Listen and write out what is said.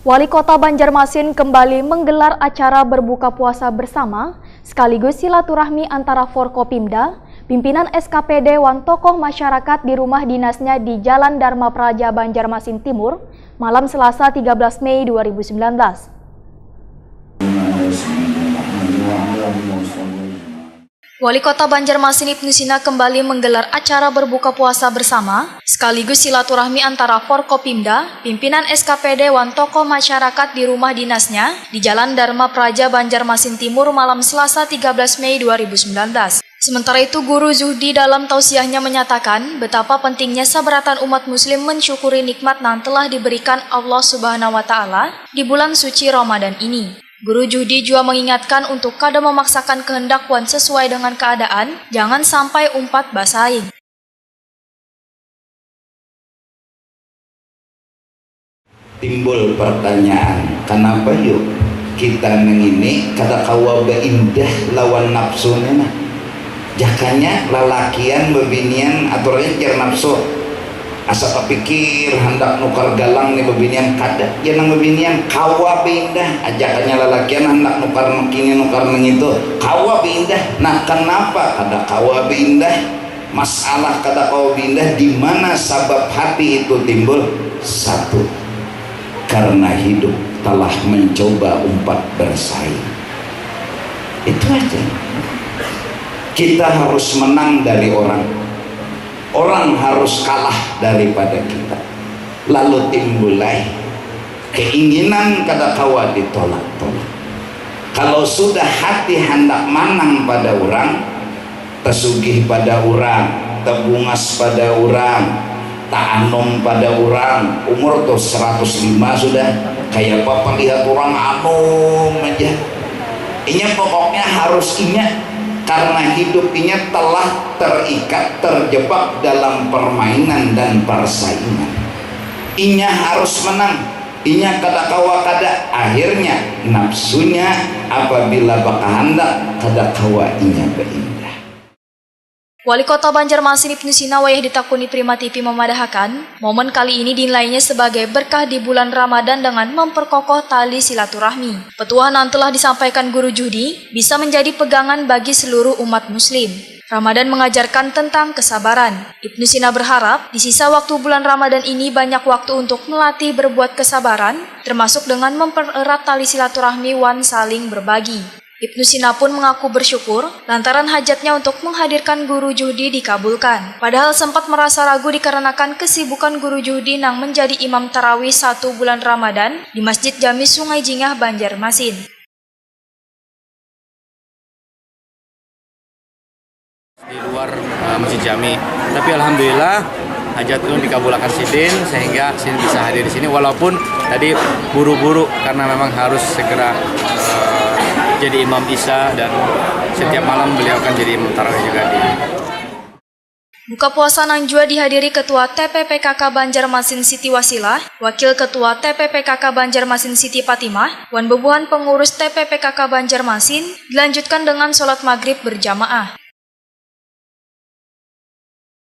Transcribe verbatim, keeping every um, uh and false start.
Wali Kota Banjarmasin kembali menggelar acara berbuka puasa bersama sekaligus silaturahmi antara Forkopimda, pimpinan S K P D wan tokoh masyarakat di rumah dinasnya di Jalan Dharma Praja Banjarmasin Timur, malam Selasa tiga belas Mei dua ribu sembilan belas. Wali Kota Banjarmasin Ibnu Sina kembali menggelar acara berbuka puasa bersama sekaligus silaturahmi antara Forkopimda, pimpinan S K P D wan tokoh masyarakat di rumah dinasnya di Jalan Dharma Praja Banjarmasin Timur malam Selasa tiga belas Mei dua ribu sembilan belas. Sementara itu, Guru Zuhdi dalam tausiahnya menyatakan betapa pentingnya sabaratan umat muslim mensyukuri nikmat yang telah diberikan Allah Subhanahu wa Ta'ala di bulan suci Ramadan ini. Guru Juhdi jua mengingatkan untuk kada memaksakan kehendak wan sesuai dengan keadaan, jangan sampai umpat basaing. Timbul pertanyaan, kenapa yuk kita nengini kada kawa beindah lawan nafsu ni nah? Jakanya lalakian bebinian aturnya jar nafsu. Asa tapikir handak nukar galang ni babinian, kada ja nang babinian, kawa baindah. Ajakannya lalakian handak nukar nang kini nukar nang itu, kawa baindah. Nah, kanapa kada kawa baindah? Masalah kada kawa baindah dimana sabab hati itu timbul? Satu, karena hidup telah mencoba umpat bersaing. Itu aja. Kita harus menang dari orang. Orang harus kalah daripada kita. Lalu timbulai keinginan kada kawa ditolak-tolak. Kalau sudah hati handak manang pada urang, tasugih pada urang, tabungas pada urang, taanum pada urang, umur tuh seratus lima sudah, kayapa palihat urang anum aja. Inya pokoknya harus inya, karena hidup inya telah terikat, terjebak dalam permainan dan persaingan. Inya harus menang, inya kada kawa kada, akhirnya nafsunya apabila bakahandak kada kawa inya baindah. Wali Kota Banjarmasin Ibnu Sina wayah ditakuni Prima T V memadahakan, momen kali ini dinilainya sebagai berkah di bulan Ramadan dengan memperkokoh tali silaturahmi. Petuah yang telah disampaikan Guru Juhdi bisa menjadi pegangan bagi seluruh umat muslim. Ramadan mengajarkan tentang kesabaran. Ibnu Sina berharap di sisa waktu bulan Ramadan ini banyak waktu untuk melatih berbuat kesabaran, termasuk dengan mempererat tali silaturahmi wan saling berbagi. Ibnu Sina pun mengaku bersyukur lantaran hajatnya untuk menghadirkan Guru Juhdi dikabulkan. Padahal sempat merasa ragu dikarenakan kesibukan Guru Juhdi nang menjadi imam tarawih satu bulan Ramadan di Masjid Jami Sungai Jingah, Banjarmasin. Di luar uh, masjid jami. Tapi alhamdulillah hajat ulun dikabulakan sidin sehingga sidin bisa hadir di sini walaupun tadi buru-buru karena memang harus segera uh, jadi imam isya dan setiap malam beliau akan jadi imam tarawih juga di Buka puasa nang jua dihadiri Ketua T P P K K Banjarmasin Siti Wasilah, Wakil Ketua T P P K K Banjarmasin Siti Patimah, wan bubuhan pengurus T P P K K Banjarmasin, dilanjutkan dengan sholat maghrib berjamaah.